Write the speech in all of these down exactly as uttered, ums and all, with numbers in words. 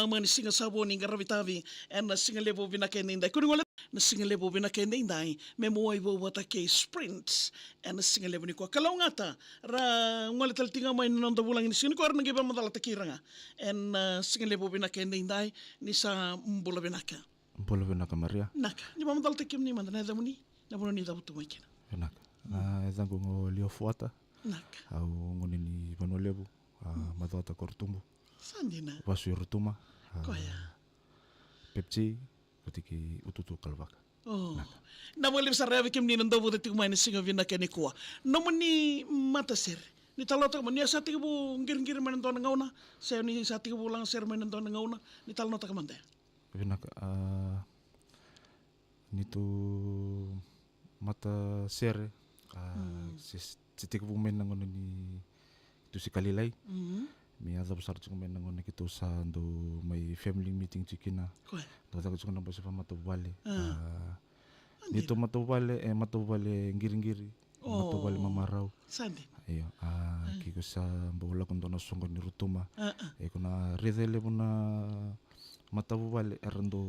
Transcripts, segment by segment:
Mani siga sa vo ni qaravi tavi ena siga levu vinaka edaidai. Kua ni gole na siga levu vinaka edaidai me mo wai vou vata kei Sprint ena siga levu nikua. Kalougata ra gole tale tiko ga mai na noda vulagi ni siga nikua, ra na qai vakamacalataki ira ga ena siga levu vinaka edaidai. Ni sa bula vinaka. Bula vinaka, Maria. Naka, ni vakamacalataki kemuni mada na yacamuni, na vanua ni cavutu mai kina. Vinaka. Na yacaqu o Lio Fuata. Naka. Au gone ni Vanua Levu, a, Macuata, Korotubu. Sa dina. Vasu i Rotuma, a, Koya. Pepsi, vata kei Ututu, Kalvaka. O. Naka. Na vakalevu sara, yavi kemuni na dau vata tiko mai na siga vinaka nikua. Nomuni matasere. Ni talanoataka mada, ni a sa tekivu qiriqiri mai na dua na gauna, se ni sa tekivu lagasere mai na dua na gauna, ni talanoataka mada. Vinaka, a, nitou matasere, a, se, se tekivu mai na gauna ni keitou se kalilai. Me yacova sara tiko mai na gauna keitou sa dau mai family meeting tiko kina. Koya. Dau caka tiko na bose vakamatavuvale. A, nitou matavuvale, e matavuvale qiriqiri. O. Matavuvale mamarau. Sa dina. Io, a, ke ko sa bau lako dua na soqo ni Rotuma. A, a. E ko na raica e levu na matavuvale era dau,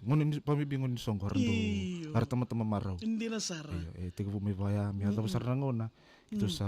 gone ni, vakabibi gone ni soqo, era dau, io, era tamata mamarau. Dina sara. Io, e tekivu mai vaya, me yacova sara na gauna keitou sa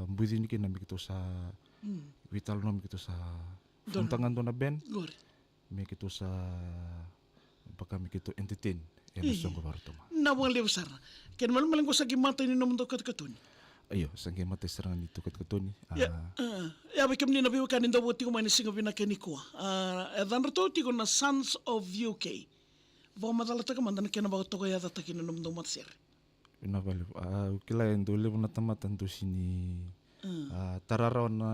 bucini kina, me keitou sa veitalanoa, me keitou sa form-taka dua na band. Qori. Me keitou sa vaka me keitou entertain ena soqo vakarotuma. Na vakalevu sara. Kena malemale qo sa qai matai ni nomudou katukatuni. Io, sa qai matai sara ga ni neitou katukatuni. Ia, a, ia, vei kemuni na veiwekani dau vou tiko mai na siga vinaka nikua. A, e yacadratou tiko na Sons of U K. Vakamacalataka mada na kena vakatokayacataki na nomudou matasere. Vinaka vakalevu. A, au kila e dau levu na tamata dau sini, a, tara rawa na,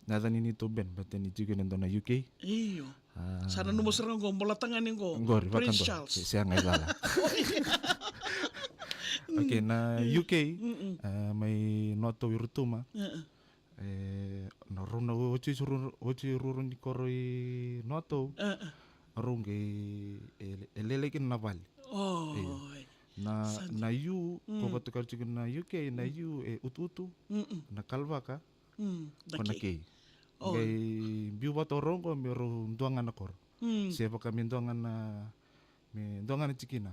na yaca ni neitou band, baleta ni tiko kina e dua na U K. Io. A. Sa nanuma sara ga qo, bolatagane qo. Qori, Prince vakadua. Charles. Se, sega, e cala. Okay, na U K, a, mai Noatou i Rotuma. E, na rua na oti, oti ruru, oti ruru ni koro i Noatou. A, a. Rau qai, e, e lele kina na vale. Oi. Io. Na, sa dina. Na U, ko vakatokai tiko na U K, na U e Utuutu, na Kalvaka, ko na K. Oi. Qai biu vata o rau qo me rau dua ga na koro. Se vaka me dua ga na, me dua ga na tikina.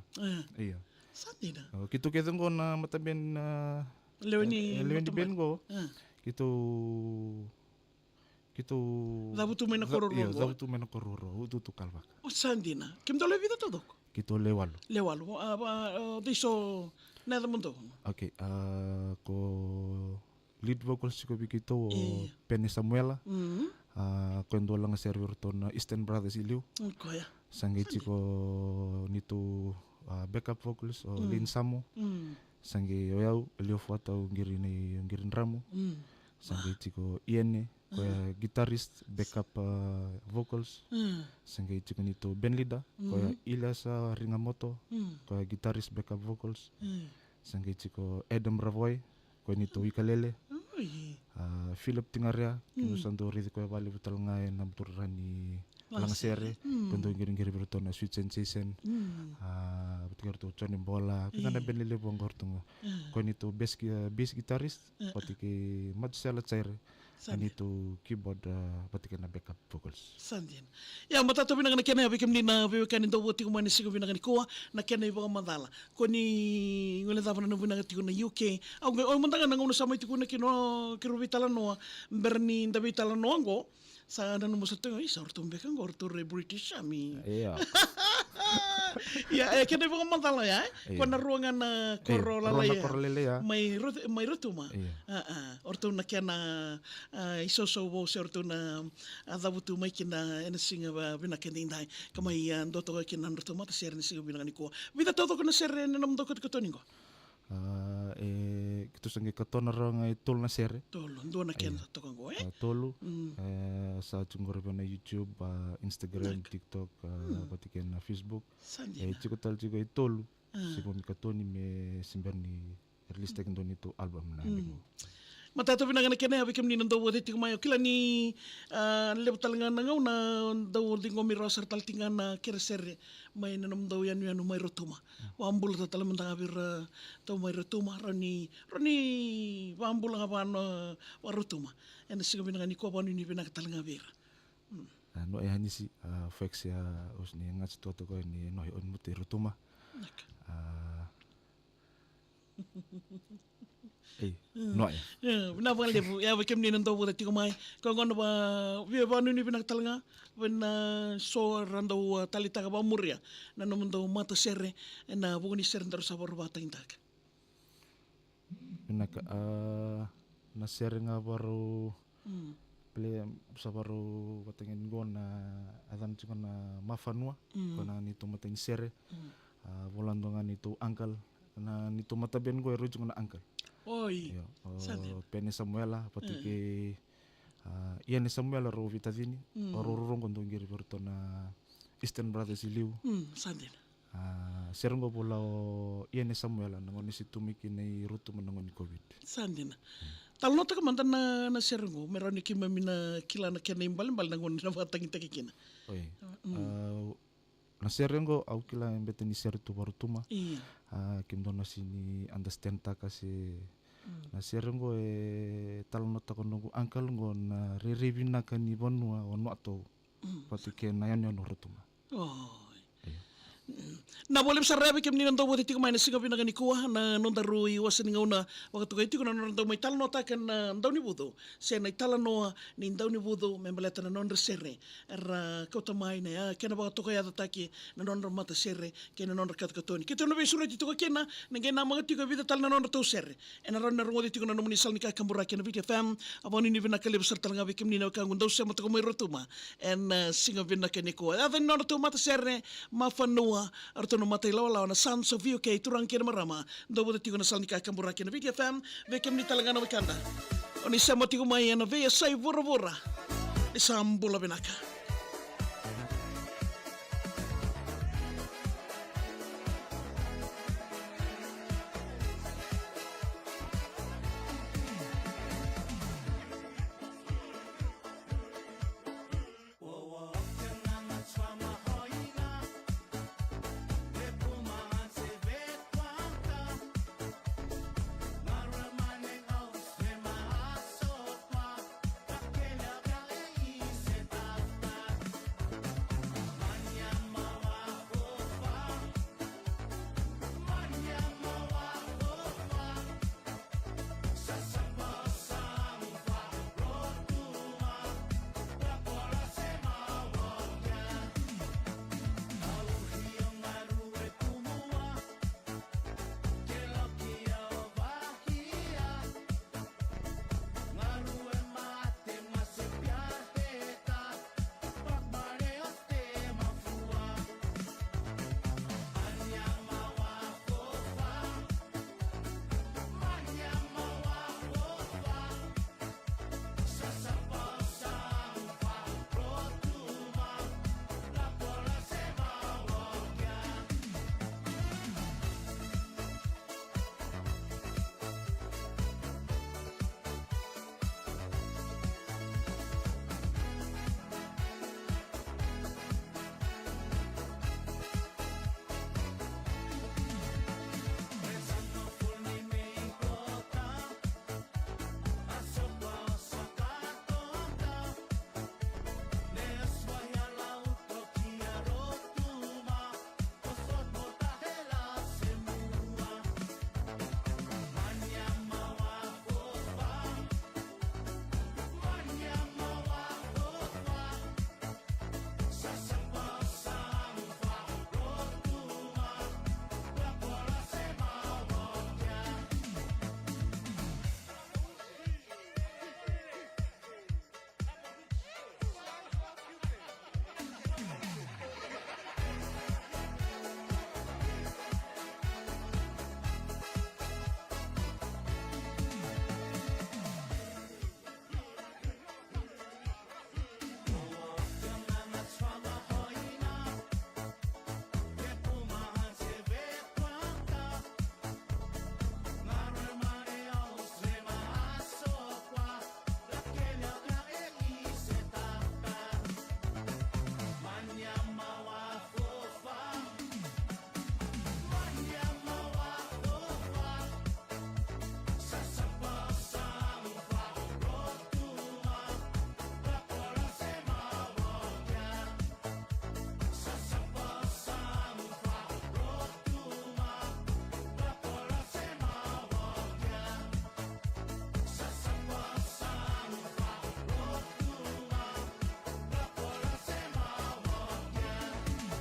E. Io. Sa dina. O, keitou kece qo na mataband, a, lewe ni, e, lewe ni band qo. A. Keitou, keitou cavutu mai na koro rua qo. Io, cavutu mai na koro rua, Utuutu, Kalvaka. O, sa dina. Kemudou lewe vica taucoko? Keitou lewe walu. Lewe walu. A, a, a, cei so na yacamudou? Okay, a, ko lead vocals tiko vei keitou o Pene Samuela. A, ko e dau lagasere vei iratou na Eastern Brothers i liu. Koya. Sa qai tiko neitou, a, backup vocals o Lin Samu. Sa qai o yau, Lio Fuata, au qiri na, au qiri dramu. Sa qai tiko Iene, koya guitarist, backup, a, vocals. Sa qai tiko neitou band leader, koya Iliasa Rigamoto, koya guitarist, backup vocals. Sa qai tiko Adam Ravoi, koya neitou ikalele. Oi. A, Philip Tigarea, keitou sa dau raici koya vakalevu tale ga ena buturara ni lagasere. Lagasere. Koya dau qiriqiri vei iratou na Sweet Sensation. A, vata kei iratou Johnny Bola, koya ga na band lelevu qo o iratou qo. Koya neitou bass gui-, a, bass guitarist, vata kei Matusela Jaire. Sa dina. Neitou keyboard, a, vata kei na backup vocals. Sa dina. Ia, matata vinaka na kena, ia, vei kemuni na veiwekani dau vou tiko mai na siga vinaka nikua, na kena ivakamacala. Ko ni guilecava na nomu vinaka tiko na U K. Au qai, o mada ga na gauna sa mai tukuna kina o keirau veitalanoa, bera ni da veitalanoa qo. Sa nanuma sara tu ga, isa, o ratou beka qo, o ratou rai British Army. Ia. Ia, e, kena ivakamacala ya, e? Ia. Ko na rua ga na koro lalai ya. Rua na koro lalai ya. Mai Rot-, mai Rotuma. Ia. A, a, o ratou na kena, a, isoso vou se o ratou na, a, cavutu mai kina ena siga va-, vinaka edaidai. Ka mai, a, dua toka kina na nodratou matasere ena siga vinaka nikua. Vica taucoko na sere ena nomudou katokatoni qo? A, e, keitou sa qai katona rawa ga e tolu na sere. Tolu, dua na kena toka qo, e? A, tolu. Mm. E, sa tu qori vei na YouTube, a, Instagram, TikTok, a, vata kei na Facebook. Sa dina. E, tiko tale tiko e tolu. A. Se vo me katoni me se bera ni release taki dua neitou album na. Mm. Matata vinaka na kena, ia, vei kemuni na dau vou tiko mai, au kila ni, a, levu tale ga na gauna dau ciqomi rawa sara tale tiko ga na kerekere mai na nomudou yanuyanu mai Rotuma. Vakabula tale mada ga vei iratou mai Rotuma, rawa ni, rawa ni vakabula ga vaka na, vaka Rotuma. Ena siga vinaka nikua, vakanuinui vinaka tale ga vei ira. Mm. A, no e hanisi, a, flex ya os ni ngats tuatako ni no e on muti rutuma. A, ei, no e. Ia, vinaka vakalevu, ia vei kemuni na dau vota tiko mai. Ko gona va, via vanuni vinaka tale ga, vei na so ra dau, a, talitaka vamuria na nomudou matasere, ena vuku ni sere daru sa varu vatagitaka. Vinaka, a, na sere ga varu, mm, play, sa varu vatagitaka qo na, a, yacana tiko na Mafanua, mm, ko na neitou matai ni sere, mm, a, vola dua ga neitou uncle, na neitou matabeni qo e rui tiko na uncle. Oi. Io, o, sa dina. Pene Samuela, vata, mm, kei, a, Iane Samuela rau veitacini, mm, o rau ruarua qo dau qiri vei iratou na Eastern Brothers i liu. Mm, sa dina. A, sere qo vola o Iane Samuela, na gauna ni se tu mai kina i rutuma na gauna ni COVID. Sa dina. Talanoataka mada na, na sere qo, me rawa ni keimami na kila na kena ibalebale na gauna na vakatagitaki kina. Oi. Mm. A, na sere qo, au kila e beta ni sere tu varutuma. Ia. A, kemudou na sega ni understand taka se, mm, na sere qo e talanoataka noqu uncle qo na rairai vinaka ni vanua o Nuatou. Mm. Vata kei na yanuyanu o Rotuma. Oi. Io. Mm. Na voliva sara vei kemuni na dau vota tiko mai na siga vinaka nikua, na nodaru iwase ni gauna vakatokai tiko na nodra dau mai talanoataka na daunivucu, se na italanoa ni daunivucu me baleta na nodra sere. Era kauta mai na, a, kena vakatokayacataki na nodra matasere kei na nodra katokatoni. Keitou na veisureti tiko kina, na qai namaka tiko e vica tale na nodratou sere. Ena rawa ni na rogoci tiko na nomuni sala ni kakaburaki ena Viti F M. A, vanuinui vinaka levu sara tale ga vei kemuni na wekaqu dau sema toka mai Rotuma ena, e, siga vinaka nikua. Yaca ni nodratou matasere, Mafanua, a, ratou na matailawalawa na Sons of U K, turaga kei na marama dau vota tiko na sala ni kakaburaki ena Viti F M. Vei kemuni tale ga na wekada o ni sema tiko mai ena veiyasai vuravura, ni sa bula vinaka.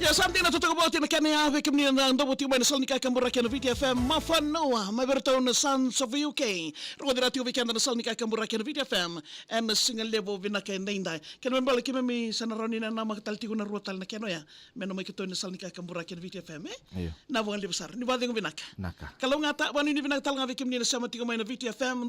Ia sa dina, totoka vata na kena ya vei kemuni na dau tiko mai na sala ni kakaburaki ena Viti F M. Mafanua mai vei iratou na Sons of U K. Rogoci ira tiko vei keda na sala ni kakaburaki ena Viti F M ena siga levu vinaka edaidai. Kena ibalebale keimami sa na rawa ni na namaka tale tiko na rua tale na kena oya me na mai keitou na sala ni kakaburaki ena Viti F M, e? Io. Na vakalevu sara ni vakacegu vinaka. Naka. Kalougata, vakanuinui vinaka tale ga vei kemuni na sema tiko mai na Viti F M.